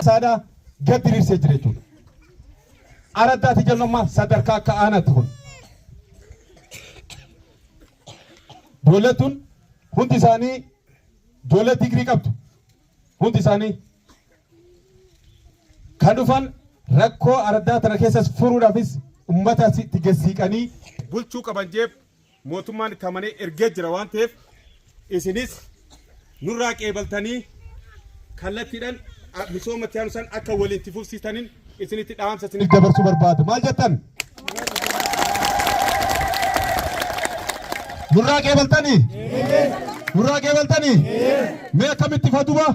Isaadhaa gad diriirsee jira jechuudha. Araddaati jennu amma sadarkaa akka aanaatti kun. Ijoolleen tun hundi isaanii ijoollee digirii qabdu. Hundi isaanii kan dhufan rakkoo araddaa tana keessas furuudhaafis ummata itti gessiiqanii bulchuu qaban jeef mootummaan itti amanee ergee jira waan ta'eef isinis nurraa qeebaltanii kallattiidhaan misooma itti aanu san akka waliin itti fufsiistanin isinitti dhaamsa isiniif dabarsuu barbaada. Maal jettan? Nurraa qeebaltanii? Nurraa qeebaltanii? Mee akkamitti fa duba?